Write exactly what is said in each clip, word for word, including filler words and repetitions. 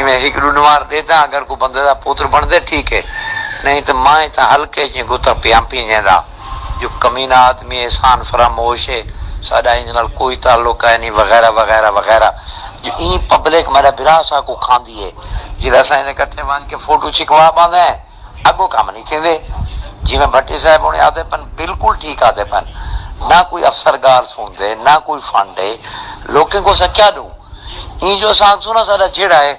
میں ہک ݙو نوار ݙینداں، اگر کوئی بندے دا پتر بݨدے ٹھیک ہے، نہیں تے میں تاں حلقے چ گتا پیاں پیندا۔ جو کمینہ آدمی احسان فراموش ہے، ساݙا ایندے نال کوئی تعلق ہے نہیں، وغیرہ وغیرہ وغیرہ۔ جو ایں پبلک میݙا بھرا ساکوں کھاندی ہے، جݙاں اساں ایندے کٹھے ونڄ کے فوٹو چھکوا پاندے ہیں، اڳوں کم نہیں تھیندے۔ جیویں بھٹی صاحب ہوݨے آہدے پن، بالکل ٹھیک آہدے پن۔ نہ کوئی افسر ڳالھ سݨدے، نہ کوئی فنڈ ہے، لوکیں کوں اساں کیا ݙوں؟ ایں جو اساں آکھسوں نا، ساݙا جھیڑا ہے،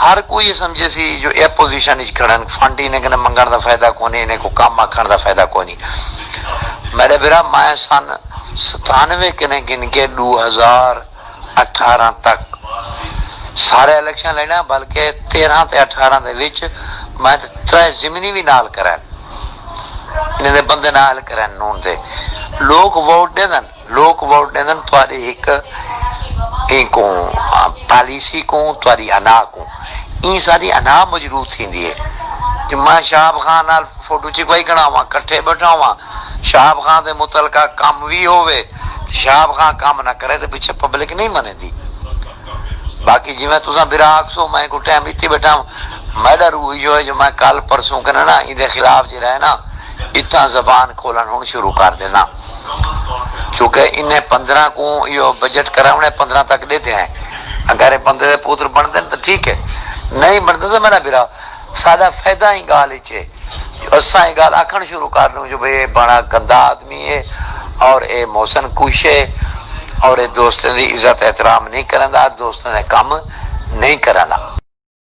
ہر کوئی اے سمجھے سی جو اے اپوزیشن اچ کھڑن، فنڈ انہیں کنے منگݨ دا فائدہ کونی، انہیں کوں کم آکھݨ دا فائدہ کونی۔ میݙے بھرا، میں سن ستانوے کنے گھن کے ݙو ہزار اٹھارہ تک سارے الیکشن لڑیا، بلکہ تیرہ تے اٹھارہ دے وچ میں تے ترے ضمنی وی نال کرائے۔ انہیں دے بندے نال کرائے نون دے۔ لوک ووٹ ݙیندن، لوک ووٹ ݙیندن تہاݙی ہک اینکوں، آ، پالیسی کوں، تہاݙی انا کوں۔ ایں ساری انا مجروح تھیندی ہے۔ جو میں شہاب خان نال فوٹو چکوائی کھڑا ہواں، کٹھے ٻیٹھا ہواں، شہاب خان دے متعلقہ کم وی ہووے، تے شہاب خان کم نہ کرے تے پچھے پبلک نہیں منیندی۔ باقی جیویں تساں بھرا آکھسو، میں کوں ٹائم ݙتی ٻیٹھا ہاں، میݙا روح ایہو ہے جو میں کل پرسوں کنے نا ایندے خلاف جیڑھا ہے نا، اتھاں زبان کھولݨ ہݨ شروع کر ݙینداں۔ کیونکہ انہیں پندرہ کوں ایہو بجٹ کراوݨے، پندرہ تک ݙیندے ہیں۔ اگر اے بندے دے پتر بݨدن تاں ٹھیک ہے، نہیں بݨدے تاں میݙا بھرا، ساݙا فائدہ ایں ڳالھ اچ ہے۔ جو اساں اے ڳالھ آکھݨ شروع کر ݙوں جو بھئی اے بڑا گندا آدمی ہے اور اے محسن کش ہے اور اے دوستیں دی عزت احترام نہیں کریندا، دوستیں دے کم نہیں کریندا۔